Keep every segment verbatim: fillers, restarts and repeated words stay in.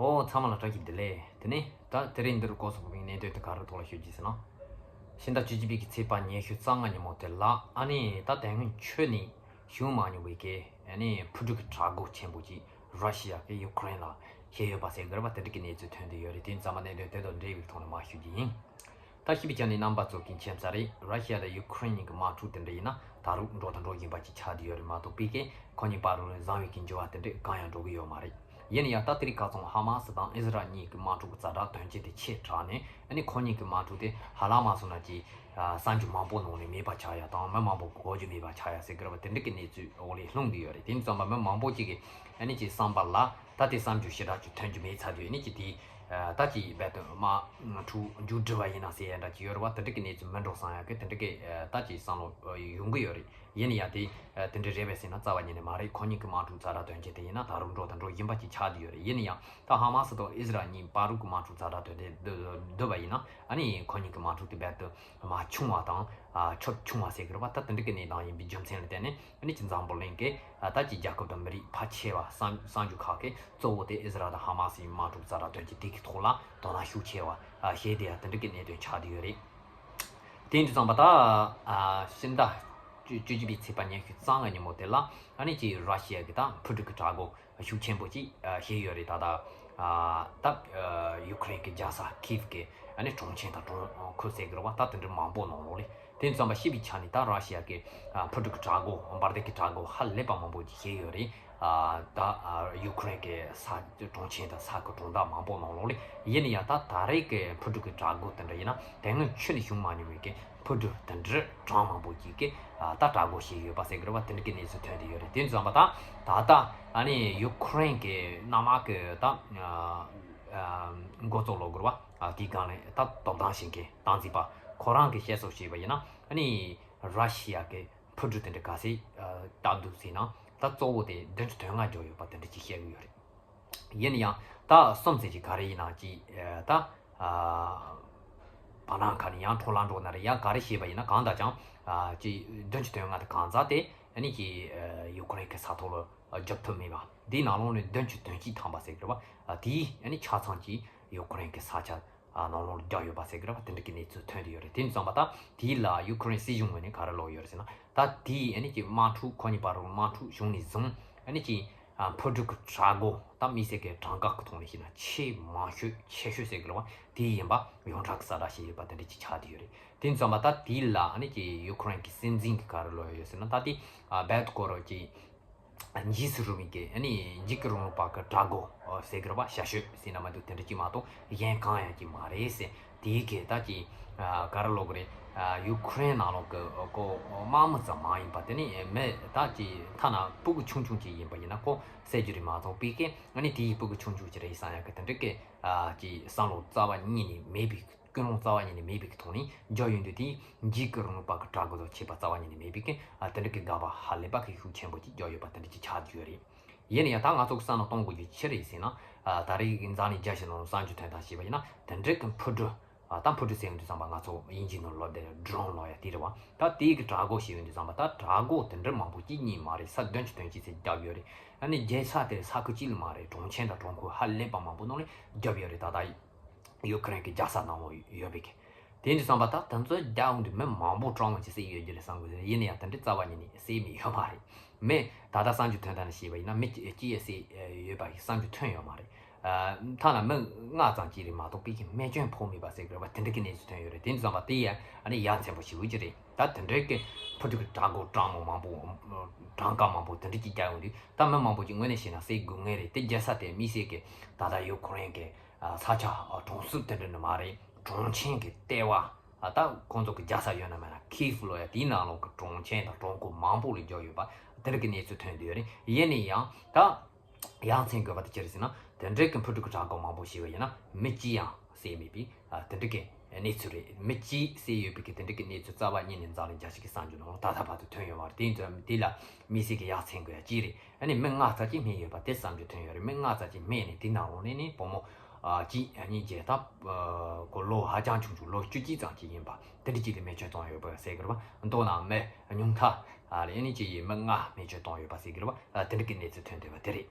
ཨོ་ཚང་མ་ལ་བཀྲ་ཤིས་བདེ་ལེགས། དེ་ནས་ད་དེ་རིང་འདིར་སྐོར་སོགས་པའི་གནད་དོན་དེ་ག་རེ་ཐོག་ལ་ཤོད་ཀྱི་ཟེར་ན། ཕྱི་ཟླ་བཅུ་གཅིག་པའི་གི་ཚེས་པ་ཉི་ཤུ་རྩ་ལྔ་ཉིན་མོ་དེ་ལ་ཨ་ནི་ད་དེ་སྔོན་ཆོས་ནས་བྱུང་མ་མྱོང་བའི་གི་ཨ་ནི་ཕུ་དཀྲུག་གི་དྲག་རྒོལ་ཆེན་པོ་ཅིག་ར་ཤི་ཡ་གི་ཡུ་ཁུ་རེན་ལ་བྱས་ཡོད་པ་ཟེར་གི་རེད་པ། དེ་འདྲ་གི་གནས་ཚུལ་ཐོན་བསྡད་ཡོད་རེད། དེ་ཚང་མ་གནད་དོན་དེ་དང་འབྲེལ་བའི་ཐོག་ནས་མར་ཞུ་རྒྱུ་ཡིན། ད་ཤེས་པའི་ཆ་ནས་རྣམ་པ་ཚོ་གི་མཁྱེན་གསལ་རེད། ར་ཤི་ཡ་དང་ཡུ་ཁུ་རེན་གཉིས་ཀྱི་དམག་འཁྲུག་དེ་འདྲ་ཡིན་ན་ད་རུང་འགྲོ་དང་འགྲོ་བཞིན་པ་ཅིག་ཆགས་བསྡད་ཡོད་རེད་མ་གཏོགས་པའི་གི་ཁོ་གཉིས་བར་དུ་བཟང་བའི་གི་འགྱུར་བ་དེ་འདྲ་གང་ཡང་འགྲོ་གི་ཡོད་མ་རེད། ཡིན་ན་ཡང་ད་དེ་རིང་ཁ་སང་ཧ་མ་སི་དང་ཨི་སི་རལ་གཉིས་ཀྱི་དམག་འཁྲུག་གི་ཛ་དྲག་དོན་རྐྱེན་དེ་ཆེ་དྲགས་ནས་ཨ་ནི་ཁོ་གཉིས་ཀྱི་དམག་འཁྲུག་དེ་ཧ་ལམ་མ་སོང་ན་ཅིག་གསར་འགྱུར་མང་པོ་ནང་ནས་མེད་པ་ཆགས་ཡ་དང་མི་མང་པོ་གོ་རྒྱུ་མེད་པ་ཆགས་ཡ་ཟེར་གི་རེད་པ། དེ་འདྲ་གི་གནས་ཚུལ་འོག་ལ་ལྷུང་གི་ཡོད་རེད། དེ་ཙམ་པ་མི་མང་པོ་ཅིག་གི་ཨ་ནི་ཅིག་བསམ་པ་ལ་ད་དེ་བསམ་རྒྱུ་ཞེ་དྲག་ཅིག་ཐོན་རྒྱུ་མེད་ཚར་དུས་ཨ་ནི་ཅིག་དེ་ད་ཅིག་རྦད་དེ་དམག་འཁྲུག་མཇུག་སྒྲིལ་བ་ཡིན་ན་ཟེར་ཡ་འདྲ་ཅིག་ཡོད་རེད་པ། དེ་འདྲ་གི་གནས་ཚུལ་མི་འགྲོ་བསམ་ཡ་གི་དེ་འདྲ་གི་ད་ཅིག་བསམ་བློ་ཡོང་གི་ཡོད་རེད། ཡིན་ན་ཡང་དེ་དེ་འདྲ་རེད་པས་ཟེར་ན་རྩ་བ་ཉིད་ནས་མ་རེད། ཁོ་གཉིས་ཀྱི་དམག་འཁྲུག་ཛ་དྲག་དོན་རྐྱེན་དེ་ཡིན་ན་ད་རུང་འགྲོ་དང་འགྲོ་བཞིན་པ་ཅིག་ཆགས་བསྡད་ཡོད་རེད། ཡིན་ན་ཡང་ད་ཧ་མ་སི་དང་ཨི་སི་རལ་གཉིས་བར་དུ་གི་དམག་འཁྲུག་ཛ་དྲག་དོན་རྐྱེན་བསྡུ་བ་ཡིན་ན་ཨ་ནི་ཁོ་གཉིས་ཀྱི་དམག་འཁྲུག་དེ་རྦད་དེ་མར་ཆུང་བ་དང་ཁྱབ་ཆུང་བ་ཟེར་གི་རེད་པ། ད་དེ་འདྲ་གི་གནས་སྟངས་ཡིན་པའི་རྒྱུ་མཚན་ལ་བརྟེན་ནས་ཨ་ནི་ཅིག་འཛམ་བུ་གླིང་གི་ད་ཅིག་རྒྱལ་ཁབ་དང་མི་རིགས་ཕལ་ཆེ་བ་གསར་འགྱུར་ཁག་གི་གཙོ་བོ་དེ་ཨི་སི་རལ་དང་ཧ་མ་སི་ཡི་དམག་འཁྲུག་ཛ་དྲག་དོན་རྐྱེན་དེ་གི་ཐོག་ལ་དོ་སྣང་ཤུགས་ཆེ་བ་བྱས་བསྡད་ཡ་དེ་འདྲ་གི་གནད་དོན་ཆགས་བསྡད་ཡོད་རེད། དེ་འདྲ་ཙམ་པ་ད་ཕྱི་ཟླ་བཅུ་གཅིག་པའི་ཚེས་པ་ཉི་ཤུ་རྩ་ལྔ་ཉིན་མོ་དེ་ལ་ཨ་ནི་ཅིག་ར་ཤི་ཡ་གི་ད་ཕུ་དཀྲུག་གི་དྲག་རྒོལ་ཤུགས་ཆེན་པོ་ཅིག་བྱས་ཡོད་རེད། ད་ད་ད་ཡུ་ཁུ་རེན་གི་རྒྱལ་ས་ཁིབ་གི་ཨ་ནི་གྲོང་ཆེན་དང་གྲོང་ཁུལ་ཟེར་གི་རེད་པ། ད་དེ་འདྲ་མང་པོ་ནང་ལོགས་ལ་དེ་ཙམ་པ་ཤེས་པའི་ཆ་ནས་ད་ར་ཤི་ཡ་གི་ཕུ་དཀྲུག་གི་དྲག་རྒོལ་འབར་མདེལ་གི་དྲག་རྒོལ་ཧ་ལས་པ་མང་པོ་ཅིག་བྱས་ཡོད་རེད། ད་ཡུ་ཁུ་རེན་གི་ས་གྲོང་ཆེན་དང་ས་གི་གྲོང་རྡལ་མང་པོ་ནང་ལོགས་ལ་ཡིན་ན་ཡང་ད་ད་རེས་ཀྱི་ཕུ་དཀྲུག་གི་དྲག་རྒོལ་དེ་འདྲ་ཡིན་ན་དེ་སྔོན་ཆོས་ནས་བྱུང་མ་མྱོང་བའི་གི་ཕུ་དཀྲུག་དེ་འདྲ་གྲངས་མང་པོ་ཅིག་གི་ད་དྲག་རྒོལ་བྱས་ཡོད་པ་ཟེར་གི་རེད་པ། དེ་འདྲ་གི་གནས་ཚུལ་ཐོན་བསྡད་ཡོད་རེད། དེ་ཙམ་པ་ད་ད་ལྟ་ཨ་ནི་ཡུ་ཁུ་རེན་གི་གནམ་དམག་གི་ད་འགོ་གཙོ་ལོ་གུར་བ་དེའི་སྒང་ལ་ད་དོ་དམ་བྱེད་མཁན་སྟངས་འཛིན་པ་ཁོ་རང་གི་བཤད་སྲོལ་བྱས་པ་ཡིན་ན་ཨ་ནི་ར་ཤི་ཡ་གི་ཕུ་དཀྲུག་དེ་འདྲ་ག་ཚད་བཏབ་འདུག་ཟེར་ན་ད་གཙོ་བོ་དེ་བདུན་ཅུ་དོན་ལྔ་འཇོག་ཡོད་པ་དེ་འདྲ་ཅིག་བཤད་གི་ཡོད་རེད། ཡིན་ན་ཡང་ད་གསུམ་ཟེར་གྱི་ག་རེ་ཡིན་ན་ཅིག་ད་བར་སྣང་ཁ་ནས་ཡང་འཕྲོ་བརླག་འགྲོ་ན་རེད། ཡང་ག་རེ་བྱས་པ་ཡིན་ན་གང་ལྟར་ཀྱང་ཅིག་བདུན་ཅུ་དོན་ལྔ་དེ་གང་ཟག་དེ་ཨ་ནི་ཅིག་ཡུ་ཁུ་རེན་གྱི་ས་ཐོག་ལ་རྒྱབ་ཐུབ་མེད་པ། དེའི་ནང་ལོགས་ནས་བདུན་ཅུ་དོན་གཅིག་ཐམ་པ་ཟེར་གི་རེད་པ། དེའི་ཨ་ནི་ཆ་ཚང་ཅིག་ཡུ་ཁུ་རེན་གྱི་ས་ཆ་ནང་ལོགས་ལ་རྒྱག་ཡོད་པ་ཟེར་གི་རེད་པ། དེ་འདྲ་གི་གནས་ཚུལ་ཐོན་བསྡད་ཡོད་རེད། དེ་ཙམ་པ་ད་དེའི་ལ་ཡུ་ཁུ་རེན་སྲིད་གཞུང་ངོས་ནས་ག་རེ་ལབ་ཡོད་རེད་ཟེར་ན་ད་དེའི་ཨ་ནི་ཀྱི་དམག་འཁྲུག་ཁོ་གཉིས་བར་དུ་དམག་འཁྲུག་བྱུང་ནས་བཟུང་ཨ་ནི་ཀྱི་ཕུ་དཀྲུག་གི་དྲག་རྒོལ་ད་དམིགས་བསལ་གྱི་གྲངས་ཀ་གི་ཐོག་ནས་བཤད་ན་ཆེས་མང་ཤོས་ཆེ་ཤོས་ཟེར་གི་རེད་པ། དེ་ཡིན་པ་ཡོངས་གྲགས་ཀྱི་གསལ་བསྒྲགས་བྱས་ཡོད་པ་དེ་འདྲ་ཅིག་ཆགས་བསྡད་ཡོད་རེད། དེ་ཙམ་པ་ད་དེའི་ལ་ཨ་ནི་ཀྱི་ཡུ་ཁུ་རེན་གྱི་སྲིད་འཛིན་གྱིས་ག་རེ་ལབ་ཡོད་ཟེར་ན་ད་དེ་རྦད་དེ་ཁོ་རང་ཀྱི་འཇིགས་སུ་རུང་བའི་གི་ཨ་ནི་འཇིགས་སྐུལ་རིང་ལུགས་པ་གི་དྲག་རྒོལ་ཟེར་གི་རེད་པ། ཞ་ཞུ་ཟེར་ན་མ་འདུག་དེ་འདྲ་ཅིག་མ་གཏོགས་གཞན་གང་ཡང་ཅིག་མ་རེད་ཟེར། དེའི་གི་ད་ཅིག་ག་རེ་ལབ་དགོས་རེད། ཡུ་ཁུ་རེན་ནང་ལོགས་གི་ཁོ་དམག་མི་ཙམ་མ་ཡིན་པ་དེ་ནི་མི་ད་ཅིག་ཐ་ན་སྤུ་གུ་ཆུང་ཆུང་ཅིག་ཡིན་པ་ཡིན་ན་ཁོ་བསད་རྒྱུ་རེད་མ་གཏོགས་པའི་གི་ཨ་ནི་དེའི་སྤུ་གུ་ཆུང་ཆུང་ཅིག་རེད་བསམ་ཡག་གི་དེ་འདྲ་གི་ཅིག་བསམ་བློ་རྩ་བ་ཉིད་ནས་མེད་པའི་ཀུན་སློང་རྩ་བ་ཉིད་ནས་མེད་པའི་གི་ཐོག་ནས་རྒྱག་ཡོང་དུས་དེ་འཇིགས་སྐུལ་རིང་ལུགས་པ་གི་དྲག་རྒོལ་དང་བཅས་པ་རྩ་བ་ཉིད་ནས་མེད་པའི་གི་དེ་འདྲ་གི་དགག་པ་ཧ་ལས་པ་གི་ཤུགས་ཆེན་པོ་ཅིག་རྒྱག་ཡོད་པ་དེ་འདྲ་ཅིག་ཆགས་ཡོད་རེད། ཡིན་ན་ཡང་ད་ང་ཚོ་གི་བསམ་བློ་གཏོང་དགོས་རྒྱུ་ཅི་རེད་ཟེར་ན། ད་རེས་ཀྱི་འཛམ་གླིང་རྒྱལ་སྤྱི་ནང་གསར་འགྱུར་ཐོན་སྟངས་བྱས་པ་ཡིན་ན་དེ་འདྲ་གི་ཕུ་དཀྲུག་ད་ཕུ་དཀྲུག་ཟེར་ཡོང་དུས་ཙམ་པ་ང་ཚོ་དབྱིན་ཇིའི་ནང་ལབ་དེ་ཌོ་རོན་ལབ་ཡ་དེ་རེད་པ། ད་དེའི་གི་དྲག་རྒོལ་བྱས་ཡོང་དུས་ཙམ་པ་ད་དྲག་རྒོལ་དེ་འདྲ་མང་པོ་གཅིག་གཉིས་མ་རེད། ས་བདུན་ཅུ་དོན་གཅིག་ཙམ་བརྒྱབ་ཡོད་རེད། ཨ་ནི་རྒྱལ་ས་དེ་ས་ཁུལ་གཅིག་ལ་མ་རེད། གྲོང་ཁྱེར་དང་གྲོང་ཁུལ་ཧ་ལས་པ་མང་པོ་ནང་ལ་བརྒྱབ་ཡོད་རེད། ད་ད་ཡུ་ཁུ་རེན་གྱི་རྒྱལ་ས་ནང་ལ་ཡོད་པའི་གི། དེ་འདྲ་ཙམ་པ་ད་དེ་ཚོ་རྒྱག་འོང་དུས་མི་མང་པོ་གྲངས་མང་ཅིག་བསད་ཡོད་རྒྱུ་རེད་བསམ་གི་རེད། ཡིན་ན་ཡང་དེ་འདྲ་རྩ་བ་ཉིད་ནས་བསད་མེད་ཡོད་མ་རེད། མི་ད་ལྟ་གསར་འགྱུར་ཐོན་སྟངས་ནས་བཤད་པ་ཡིན་ན་མི་གཅིག་གཅིག་ཡང་བསད་ཡོད་པ་ཡི་གསར་འགྱུར་ཐོན་ཡོད་མ་རེད། ཐ་ན་མི་ལྔ་ཙམ་གཅིག་རེད་མ་གཏོགས་པའི་གི་རྨས་སྐྱོན་ཕོག་མེད་པ་ཟེར་གི་རེད་པ། དེ་འདྲ་གི་གནས་ཚུལ་ཐོན་ཡོད་རེད། དེ་འདྲ་ཙམ་པ་དེ་ཡང་ཨ་ནི་ཡ་མཚན་པོ་ཞེ་པོ་ཅིག་རེད། ད་དེ་འདྲའི་གི་ཕུ་དཀྲུག་གི་དྲག་རྒོལ་གྲངས་མང་མང་པོ་གྲངས་ཀ་མང་པོ་དེ་འདྲ་ཅིག་རྒྱག་ཡོང་དུས་ད་མི་མང་པོ་ཅིག་དངོས་གནས་བཤད་ན་བསད་དགོས་ངེས་རེད། དེ་རྒྱལ་ས་དེ་དམིགས་བསལ་གི་ད་ལྟ་ཡུ་ཁུ་རེན་གི་ས་ཆ་གྲོང་གསེབ་དེ་འདྲ་ནི་མ་རེད། གྲོང་ཆེན་གི་ལྟེ་བ་ད་ཁོང་ཚོ་གི་རྒྱལ་ས་ཡོད་ན་མེད་ན་ཁིབ་ལབ་ཡ་དེའི་ནང་ལོགས་གི་གྲོང་ཆེན་དང་གྲོང་ཁུལ་མང་པོ་ལ་རྒྱག་ཡོད་པ་དེ་འདྲ་གི་གནས་ཚུལ་ཐོན་བསྡད་ཡོད་རེད། ཡིན་ན་ཡང་ད་ཡ་མཚན་དགོས་པ་དེ་ཅི་རེད་ཟེར་ན། དེ་འདྲའི་གི་ཕུ་དཀྲུག་གི་དྲག་རྒོལ་མང་པོ་བྱས་པ་ཡིན་ན་མི་གཅིག་ཡང་བསད་མེད་པའི་དེ་འདྲ་གི་གནས་ཚུལ་རེད། མི་གཅིག་བསད་ཡོད་པའི་གི་དེ་འདྲ་གི་གནས་ཚུལ་རྩ་བ་ཉིད་ནས་འཛམ་གླིང་རྒྱལ་སྤྱི་གི་གསར་འགྱུར་ནང་ལ་ད་ལྟ་བར་དུ་ཐོན་ཡོད་མ་རེད། དེ་ཡིན་དུས་དེ་ལ་དམིགས་བསལ་གི་ཡ་མཚན་དགོས་ཡ་གཅིག་རེད། ཨ་ནི་མི་ལྔ་ཙམ་ཅིག་རྨས་ཡོད་པ་དེ་གསར་འགྱུར་ཐོན་ཡོད་རེད། མི་ལྔ་ཙམ་ཅིག་རྨས་ནས་དེ་ནང་ལོགས་ནས་ནི་བུ་མོ་གཅིག་གཉིས་བརྒྱད་ད་ཁོ་ལོ་ཧ་ཅང་ཆུང་ཆུང་ལོ་བཅུ་གཅིག་ཙམ་ཅིག་ཡིན་པ་དེ་འདྲ་ཅིག་ལ་རྨས་སྐྱོན་བཏང་ཡོད་པ་ཟེར་གི་རེད་པ། མདོར་ན་མི་ཉུང་མཐའ་ལ་ཨ་ནི་ཅིག་ཡིན་མི་ལྔ་རྨས་སྐྱོན་བཏང་ཡོད་པ་ཟེར་གི་རེད་པ། དེ་འདྲ་གི་གནས་ཚུལ་ཐོན་བསྡད་པ་དེ་རེད།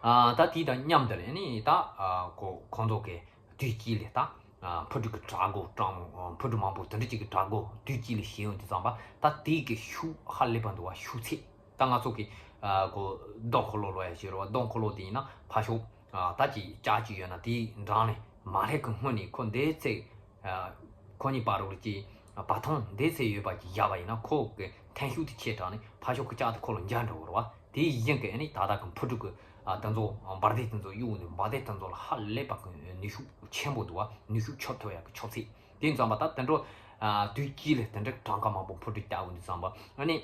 ཨ་ད་དེ་དང་མཉམ་དུ་ལས་ནི་ད་ཨ་ཁོ་ཁོང་ཚོ་གི་དུས་དཀྱིལ་ལས་ད་ཨ་ཕུ་དཀྲུག་གི་དྲག་སྒོ་དྲག་མོ་ཕུ་དཀྲུག་མང་པོ་དེ་འདྲ་ཅིག་གི་དྲག་སྒོ་དུས་དཀྱིལ་ལས་བྱས་ཡོང་དུས་ཙམ་པ་ད་དེ་གི་ཤུགས་ཧ་ལས་པ་འདུག་བ། ཤུགས་ཚད་ད་ང་ཚོ་གི་ཨ་ཁོ་རྡོ་འཁོར་ལོ་ལོ་ཡ་ཞིག་རེད་བ། རྡོ་འཁོར་ལོ་དེ་ཡིན་ན་ཕར་ཕྱོགས་ཨ་ད་ཅིག་ལྕགས་ཅིག་ཡོད་ན་དེའི་འགྲམ་ལས་མ་ལྷག་གི་སྔོན་ནས་ཁོ་འདས་ཚེ་ཁོ་གཉིས་བར་རོགས་ཀྱི་བར་ཐང་འདས་ཚེ་ཡོད་པ་ཅིག་བཞག་པ་ཡིན་ན་ཁོ་གི་འཐེན་ཤུགས་དེ་ཆེ་དྲགས་ནས་ཕར་ཕྱོགས་ཀྱི་ལྕགས་དེ་ཁོ་ལ་འཇགས་འགྲོ་གི་རེད་བ། དེ་བཞིན་གི་ཨ་ནི་ད་ལྟ་གི་ཕུ་དཀྲུག་གི་ཨ་དེ་ཚོ་འབར་མདེལ་དེ་ཚོ་གཡུག་ནས་འབར་མདེལ་དེ་ཚོ་ལ་ཧ་ལས་པ་གི་ནུས་ཤུགས་ཆེན་པོ་འདུག་བ། ནུས་ཤུགས་ཁྱབ་ཐུབ་ཡག་གི་ཁྱབ་ཚད་དེ་ཙམ་པ་ད་དེ་འགྲོ་ཨ་དུས་དཀྱིལ་ལ་དེ་འདྲ་གྲངས་ཀ་མང་པོ་ཕུ་དཀྲུག་བཏང་ཡོང་དུས་ཙམ་པ་ཨ་ནི་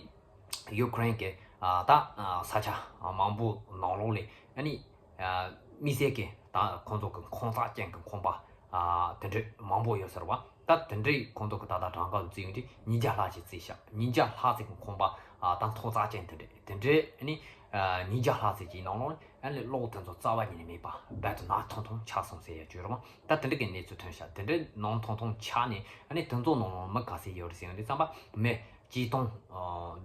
ཡུ་ཀེ་རེན་གི་ཨ་ད་ཨ་ས་ཆ་མང་པོ་ནང་ལོགས་ལ་ཨ་ནི་ཨ་དམིགས་བསལ་གྱི་ད་ཁོང་ཚོ་གི་ཁོང་རྩ་ཅན་གྱི་ཁང་པ་ཨ་དེ་འདྲ་མང་པོ་ཡོད་ཟེར་བ། ད་དེ་འདྲའི་ཁོང་ཚོ་གི་ད་ལྟ་གྲངས་ཀ་བརྩིས་ཡོང་དུས་ཉིས་བརྒྱ་ལྷག་ཅིག་བརྩིས་ཤག་ཉིས་བརྒྱ་ལྷག་ཙམ་གྱི་ཁང་པ་ཨ་ད་ཐོག་རྩ་ཅན་དེ་འདྲ་དེ་འདྲ་ཨ་ནི་ཨ་ཉིས་བརྒྱ་ལྷག་ཙམ་གྱི་ནང་ལོགས་ཨ་ནི་གློག་དེ་ཚོ་རྩ་བ་ཉིད་ནས་མེད་པ་རྦད་དེ་ནག་ཐུང་ཐུང་ཆགས་སོང་ཟེར་ཡ་བརྗོད་རོགས། ད་དེ་འདྲ་གི་གནས་ཚུལ་ཐོན་ཤག་དེ་འདྲ་ནག་ཐུང་ཐུང་ཆགས་ནས་ཨ་ནི་དེ་ཚོ་ནང་ལོགས་མི་ག་ཚད་ཡོད་རེད་ཟེར་ཡོང་དུས་ཙམ་པ་མི་ཆིག་སྟོང་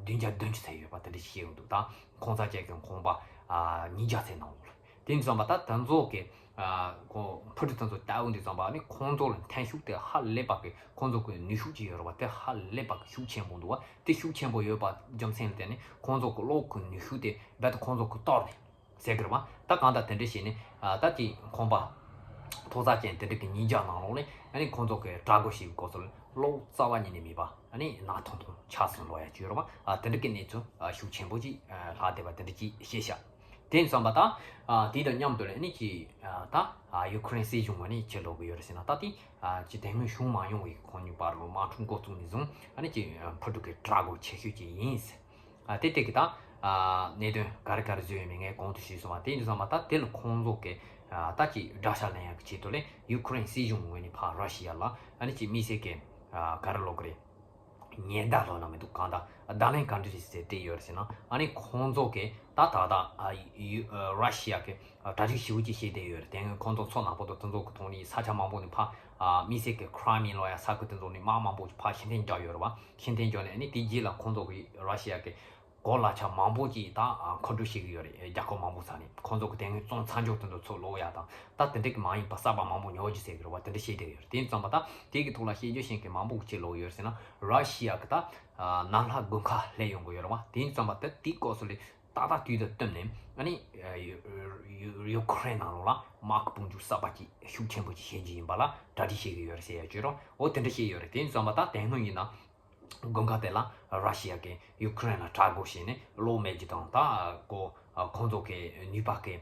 བདུན་བརྒྱ་བདུན་ཅུ་ཙམ་ཡོད་པ་དེ་འདྲ་ཞིག་བཤད་ཡོང་འདུག་ད་ཁོང་རྩ་ཅན་གྱི་ཁང་པ་ཨ་ཉིས་བརྒྱ་ཙམ་ནང་ལོགས་ལ། དེ་ཙམ་པ་ད་དེ་ཚོ་གི་ཨ་ཁོ་ཕུ་དཀྲུག་དེ་ཚོ་བཏང་ཡོང་དུས་ཙམ་པ་ནི་ཁོང་ཚོ་ལ་འཐེན་ཤུགས་དེ་ཧ་ལས་པ་གི་ཁོང་ཚོ་གི་ནུས་ཤུགས་ཅིག་ཡོད་རེད་བ། དེ་ཧ་ལས་པ་གི་ཤུགས་ཆེན་པོ་འདུག་བ། དེ་ཤུགས་ཆེན་པོ་ཡོད་པ་རྒྱུ་མཚན་ལ་བརྟེན་ནས་ཁོང་ཚོ་གི་གློག་གི་ནུས་ཤུགས་དེ་རྦད་དེ་ཁོང་ཚོ་གི་གཏོར་ནས་ཟེར་གི་རེད་བ། ད་གང་ལྟར་དེ་འདྲ་བྱས་ནས་ཨ་ད་ཅིག་ཁང་པ་ཐོག་རྩ་ཅན་དེ་འདྲ་གི་ཉིས་བརྒྱ་ནང་ལོགས་ནས་ཨ་ནི་ཁོང་ཚོ་གི་དྲག་སྒོ་ཞིག་གི་སྐབས་སུ་གློག་རྩ་བ་ཉིད་ནས་མེད་པ་ཨ་ནི་ནག་ཐུང་ཐུང་ཆགས་སོང་ལོ་ཡ་བརྗོད་རེད་བ། ཨ་དེ་འདྲ་གི་གནས་ཚུལ་ཨ་ཤུགས་ཆེན་པོ་ཅིག་ཨ་ལྷག་བསྡད་པ་དེ་འདྲ་ཅིག་བཤད་ཤག་དེ་ཙམ་པ་ད་ཨ་དེ་དང་མཉམ་དུ་ལ་ཨ་ནི་ཅིག་ཨ་ད་ཨ་ཡུ་ཁུ་རེན་སྲིད་གཞུང་ངོས་ནས་ཅི་ལབ་གི་ཡོད་རེད་ཟེར་ན། ད་དེ་ཨ་ཅིག་དེ་སྔོན་བྱུང་མ་མྱོང་བའི་ཁོང་གཉིས་བར་ལ་དམག་འཁྲུག་འགོ་བཙུགས་ནས་བཟུང་ཨ་ནི་ཅིག་ཕུ་དཀྲུག་གི་དྲག་སྒོ་ཆེ་ཤོས་ཅིག་ཡིན་ཟེར། ཨ་དེ་དེ་གི་ད་ཨ་གནད་དོན་ག་རེ་ག་རེ་བཟོས་ཡོད་མེད་ངས་གོང་དུ་ཞུས་སོང་བ། དེ་ཡིན་དུས་ཙམ་པ་ད་དེ་ལ་ཁོང་ཚོ་གི་ཨ་ད་ཅིག་དགྲ་ཤ་ལེན་ཡག་གི་ཆེད་དུ་ལས་ཡུ་ཁུ་རེན་སྲིད་གཞུང་ངོས་ནས་ཕར་ར་ཤི་ཡ་ལ་ཨ་ནི་ཅིག་དམིགས་བསལ་གི་ཨ་ག་རེ་ལབ་གི་རེད། ཉེན་བརྡ་ལབ་ན་མི་འདུག་གང་ལྟར་བརྡ་ལན་ག་འདྲ་ཞིག་སྤྲད་ཡོད་རེད་ཟེར་ན། ཨ་ནི་ཁོང་ཚོ་གི་ད་ད་ལྟ་ཨ་ཡུ་ཨ་ར་ཤི་ཡ་གི་ཨ་གྲ་སྒྲིག་ཞེ་པོ་ཅིག་བྱས་བསྡད་ཡོད་རེད། དེ་སྔོན་ཁོང་ཚོ་མཚོ་ནག་པོ་དང་དེ་ཚོ་གི་ཐོག་ནས་ས་ཆ་མང་པོ་ནས་ཕར་ཨ་དམིགས་བསལ་གི་ཁི་རི་མི་ལབ་ཡ་ས་ཁུལ་དེ་ཚོ་ནས་དམག་མང་པོ་ཕར་ཕྱིར་འཐེན་རྒྱག་ཡོད་རེད་བ། ཕྱིར་འཐེན་རྒྱག་ནས་ཨ་ནི་དེ་རྗེས་ལ་ཁོང་ཚོ་གི་ར་ཤི་ཡ་གི་གོ་ལག་ཆ་མང་པོ་ཅིག་ད་ཨ་མཁོ་སྤྲོད་བྱེད་ཀྱི་ཡོད་རེད། རྒྱལ་ཁབ་མང་པོ་ས་ནས་ཁོང་ཚོ་གི་དེ་སྔོན་བཙོང་ཚར་འཇོག་དེ་ཚོ་ཚུར་སློག་ཡ་དང་། ད་དེ་འདྲ་གི་མ་ཡིན་པ་གསར་པ་མང་པོ་ཉོ་རྒྱུ་ཟེར་གི་རེད་བ། དེ་འདྲ་བཤད་བསྡད་ཡོད་རེད། དེ་ཙམ་པ་ད་དེ་གི་ཐོག་ལ་བཤད་རྒྱུ་ཞིག་གི་མང་པོ་ཅིག་ལབ་ཡོད་ཟེར་ན། ར་ཤི་ཡ་གི་ད་ཨ་ནང་ལྷ་དགུན་ཁ་སླེབས་ཡོང་གི་ཡོད་རེད་བ། དེ་ཙམ་པ་ད་དེའི་སྐབས་སུ་ལས་ཏག་ཏག་དུས་དང་བསྟུན་ནས་ཨ་ནི་ཡུ་ཡུ་ཡུ་ཁུ་རེན་ནང་ལོགས་ལ་དམག་གི་དཔུང་འཇུག་གསར་པ་ཅིག་ཤུགས་ཆེན་པོ་ཅིག་བྱེད་རྒྱུ་ཡིན་པ་ལ་གྲ་སྒྲིག་བྱེད་ཀྱི་ཡོད་རེད་ཟེར་ཡ་བརྗོད་རོགས། འོ་དེ་འདྲ་བཤད་ཡོད་རེད། དེ་ཙམ་པ་ད་དེ་སྔོན་ཡིན་ན། དགུན་ཁ་དེ་ལ་ར་ཤི་ཡ་གིས་ཡུ་ཁུ་རེན་ལ་དྲག་རྒོལ་བྱས་ནས་གློག་མེད་རྒྱུ་དང་། ད་ཁོ་ཁོང་ཚོ་གི་ནུས་པ་གི་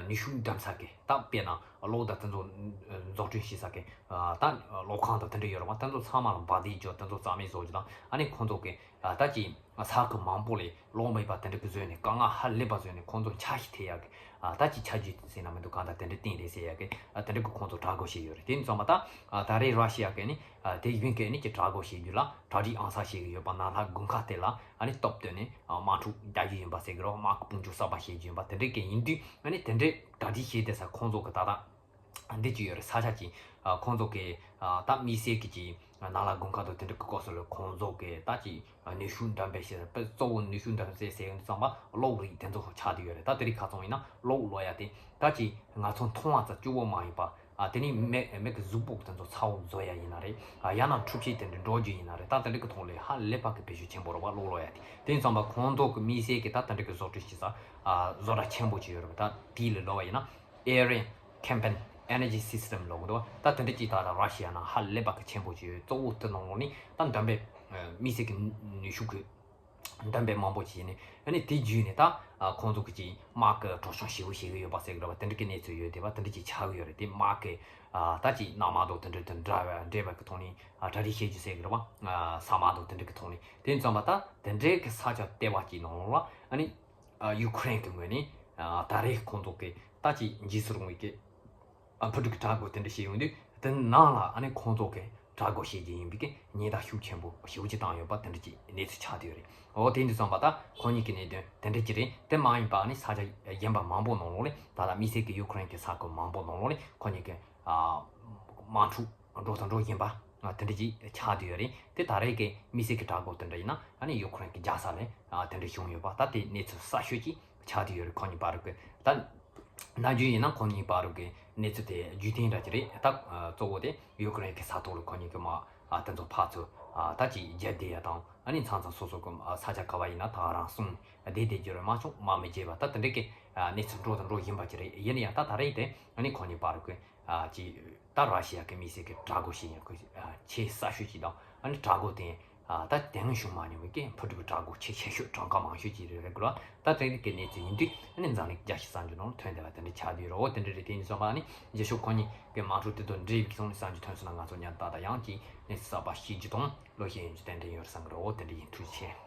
ནུས་ཤུགས་འགྲེམས་ས་གི་ད་དཔེར་ན་གློག་དང་དེ་ཚོ་འཛུགས་སྐྲུན་བྱེད་ས་གི་ད་གློག་ཁང་དང་དེ་འདྲ་ཡོད་རེད་བ། དེ་ཚོ་ཚང་མ་ལ་འབར་མདེལ་རྒྱག་དེ་ཚོ་རྩ་མེད་བཟོ་རྒྱུ་དང་། ཨ་ནི་ཁོང་ཚོ་གི་ད་ཅི་ས་ཁུལ་མང་པོ་ལ་གློག་མེད་པ་དེ་འདྲ་གི་བཟོས་ནས་དཀའ་ངལ་ཧ་ལས་པ་བཟོས་ནས་ཁོང་ཚོ་འཆར་གཞི་དེ་ཡག་གི་ད་ཅི་ཆ་རྒྱུས་ཟེར་ན་མི་འདུག་གང་ལྟར་དེ་འདྲ་བཏིང་རེད་ཟེར་ཡག་གི་དེ་འདྲ་གི་ཁོང་ཚོ་དྲག་རྒོལ་བྱས་ཡོད་རེད། དེ་ཙམ་པ་ད་ད་རེས་ར་ཤི་ཡ་གི་ནི་དེ་ཡིན་གི་ནི་ཀྱི་དྲག་རྒོལ་བྱེད་རྒྱུ་ལ་གྲ་སྒྲིག་ཨང་གསར་བྱེད་ཀྱི་ཡོད་པ། ནང་ལྷ་དགུན་ཁ་དེ་ལ་ཨ་ནི་སྟབས་བསྟུན་ནས་དམག་འཁྲུག་རྒྱག་རྒྱུ་ཡིན་པ་ཟེར་གི་རེད། དམག་གི་དཔུང་འཇུག་གསར་པ་བྱེད་རྒྱུ་ཡིན་པ་དེ་འདྲ་གི་ཡིན་དུས། ཨ་ནི་དེ་འདྲའི་གྲ་སྒྲིག་བྱས་བསྡད་ས་ཁོང་ཚོ་གི་ད་ལྟ་འདི་ཅི་ཡོད་རེད། ས་ཆ་ཅི་ཁོང་ཚོ་གི་ད་དམིགས་བསལ་གི་ཅི་ནང་ལྷ་དགུན་ཁ་དང་དེ་འདྲ་གི་སྐབས་སུ་ལ་ཁོང་ཚོ་གི་ད་ཅི་ནུས་ཤུགས་འགྲེམས་སྤེལ་བྱེད་ས། དཔེ་གཙོ་བོ་ནུས་ཤུགས་འགྲེམས་སྤེལ་ཟེར་ཡོང་དུས་ཙམ་པ་གློག་རིགས་དེ་ཚོ་ཆགས་བསྡད་ཡོད་རེད། ད་དེ་རིགས་ཁ་ཚང་ཡིན་ན་གློག་ལབ་ཡ་དེ་ད་ཅི་ང་ཚོ་མཐོང་བ་ཙམ་སྐྱོ་བོ་མ་ཡིན་པ། ཨ་དེ་ནས་མིག་མིག་གི་གཟུགས་པོ་དེ་ཚོ་ཚ་བོ་བཟོ་ཡ་ཡིན་ན་རེད། ཨ་ཡང་ན་འཁྲུག་ཆ་དེ་འདྲ་འགྲོ་རྒྱུ་ཡིན་ན་རེད། ད་དེ་འདྲ་གི་ཐོག་ལ་ཧ་ལས་པ་གི་བེད་སྤྱོད་ཆེན་པོ་རེད་བ། གློག་ལབ་ཡ་དེ། དེ་ཙམ་པ་ཁོང་ཚོ་གི་དམིགས་བསལ་གི་ད་དེ་འདྲ་གི་བཟོ་སྐྲུན་བྱེད་ས་ཨ་བཟོ་གྲྭ་ཆེན་པོ་ཅིག་ཡོད་རེད་བ། ད་དེ་ལ་ལབ་པ་ཡིན་ན་Area Campaign Energy System ལབ་གི་འདུག་ད་དེ་འདྲ་ཅིག་ད་ལྟ་ར་ཤི་ཡ་ནང་ཧ་ལས་པ་གི་ཆེན་པོ་ཅིག་ཡོད། གཙོ་བོ་དེ་ནང་ལོགས་ནས་ད་འགྲེམས་སྤེལ་དམིགས་བསལ་གི་ནུས་ཤུགས་གི་འགྲེམས་སྤེལ་མང་པོ་བྱས་ནས། ཨ་ནི་དེ་བརྒྱུད་ནས་ད་ཨ་ཁོང་ཚོ་གི་ཅིག་དམག་གི་གྲོག་ཤིང་ཞེ་པོ་ཞེ་གི་ཡོད་པ་ཟེར་གི་རེད་བ། དེ་འདྲ་གི་གནས་ཚུལ་ཡོད་དེ་བ། དེ་འདྲ་ཅིག་ཆགས་གི་ཡོད་རེད། དེ་དམག་གི་ཨ་ད་ཅིག་གནམ་དམག་དང་དེ་འདྲ་དང་འདྲ་བ་འདྲེས་པ་གི་ཐོག་ནས་ཨ་གྲ་སྒྲིག་བྱེད་རྒྱུ་ཟེར་གི་རེད་བ། ཨ་ས་དམག་དང་དེ་འདྲ་གི་ཐོག་ནས། དེ་ཙམ་པ་ད་དེ་འདྲའི་གི་ས་ཆ་ལྟེ་བ་ཅིག་ནང་ལ་ཨ་ནི་ཨ་ཡུ་ཁུ་རེན་གི་ངོས་ནས་ཨ་ད་རེས་ཁོང་ཚོ་གི་ད་ཅིག་འཇིགས་སུ་རུང་བའི་གི་ཨ་ཕུ་དཀྲུག་གི་དྲག་རྒོལ་དེ་འདྲ་བྱས་ཡོང་དུས། དེ་ནང་ལ་ཨ་ནི་ཁོང་ཚོ་གི་དྲག་རྒོལ་བྱེད་རྒྱུ་ཡིན་པའི་གི་ཉེན་བརྡ་ཤུགས་ཆེན་པོ་ཞེ་པོ་ཅིག་བཏང་ཡོད་པ་དེ་འདྲ་ཅིག་གནས་ཚུལ་ཆགས་བསྡད་ཡོད་རེད། འོ་དེ་འདྲ་ཙམ་པ་ད་ཁོ་གཉིས་ཀྱི་གནད་དོན་དེ་འདྲ་ཅིག་རེད། དེ་མ་ཡིན་པ་ཨ་ནི་ས་ཆ་གཞན་པ་མང་པོ་ནང་ལོགས་ལ་ད་ལྟ་དམིགས་བསལ་གི་ཡུ་ཁུ་རེན་གི་ས་ཁུལ་མང་པོ་ནང་ལོགས་ལ་ཁོ་གཉིས་ཀྱི་ཨ་དམག་འཁྲུག་འགྲོ་དང་འགྲོ་བཞིན་པ་ཨ་དེ་འདྲ་ཅིག་ཆགས་བསྡད་ཡོད་རེད། དེ་ད་རེས་ཀྱི་དམིགས་བསལ་གི་དྲག་རྒོལ་དེ་འདྲ་ཡིན་ན་ཨ་ནི་ཡུ་ཁུ་རེན་གི་རྒྱལ་ས་ལ་ཨ་དེ་འདྲ་བྱུང་ཡོད་པ། ད་དེ་གནས་ཚུལ་གསར་ཤོས་ཅིག་ཆགས་བསྡད་ཡོད་རེད། ཁོ་གཉིས་བར་གི་ད། ནམ་རྒྱུན་ཡིན་ན་ཁོང་གཉིས་བར་གྱི་གནས་ཚུལ་དེ་རྒྱུན་ལྡན་འདྲ་ཅིག་རེད། ད་གཙོ་བོ་དེ་ཡུ་ཀེ་རེན་གྱི་ས་ཐོག་ལ་ཁོང་གཉིས་ཀྱི་མ་དེ་ཚོ་ཕར་ཚུར་ད་ཅིག་རྒྱབ་བསྡད་ཡ་དང་། ཨ་ནི་མཚམས་མཚམས་སོ་སོ་གི་ས་ཆ་ག་བ་ཡིན་ན་ད་རང་སྲུང་བསྡད་བསྡད་རྒྱུ་རེད། མ་བྱུང་མ་མི་བརྗེད་པ་ད་དེ་འདྲ་གི་གནས་ཚུལ་འགྲོ་དང་འགྲོ་བཞིན་པ་ཅིག་རེད། ཡིན་ན་ཡང་ད་ད་རེས་དེ་ཨ་ནི་ཁོང་གཉིས་བར་གྱི་ཅིག་ད་ར་ཤི་ཡ་གི་མི་སེར་གྱི་དྲག་རྒོལ་ཞིག་ཡིན། ཁོ་ཆེས་གསར་ཤོས་ཅིག་དང་། ཨ་ནི་དྲག་རྒོལ་དེ་ད་དེ་སྔ་བྱུང་མ་མྱོང་བའི་གི་འཕུར་གྲུ་གི་དྲག་རྒོལ་ཆེས་ཆེ་ཤོས་གྲངས་ཀ་མང་ཤོས་ཅིག་རེད་རེད་དགོས་ལ། ད་དེ་རིང་གི་གནས་ཚུལ་ཡིན་དུས་ཨ་ནི་འཛམ་གླིང་རྒྱལ་སྤྱི་གསར་འགྱུར་ནང་ཐོན་བསྡད་པ་དེ་འདྲ་ཆགས་བསྡད་ཡོད་རེད། འོ་དེ་འདྲ་རེད། དེ་ཡིན་སོང་པ་ཨ་ནི་རྗེས་ཕྱོགས་ཁོང་གཉིས་ཀྱི་མ་འགྲོ་དེ་དང་འབྲེལ་བའི་ཚོང་ལས་གསར་འགྱུར་ཐོན་སོང་ན་ང་ཚོ་ཉར་ད་ད་ཡང་ཅིག་གནས་ཚུལ་གསར་པ་ཤེས་རྒྱུ་དང་བློ་ཤེས་ཡོང་རྒྱུ་ཏན་ཏན་ཡོད་རེད་བསམ་གི་རེད། འོ་དེ་འདྲ་ཡིན། ཐུགས་རྗེ་ཆེ།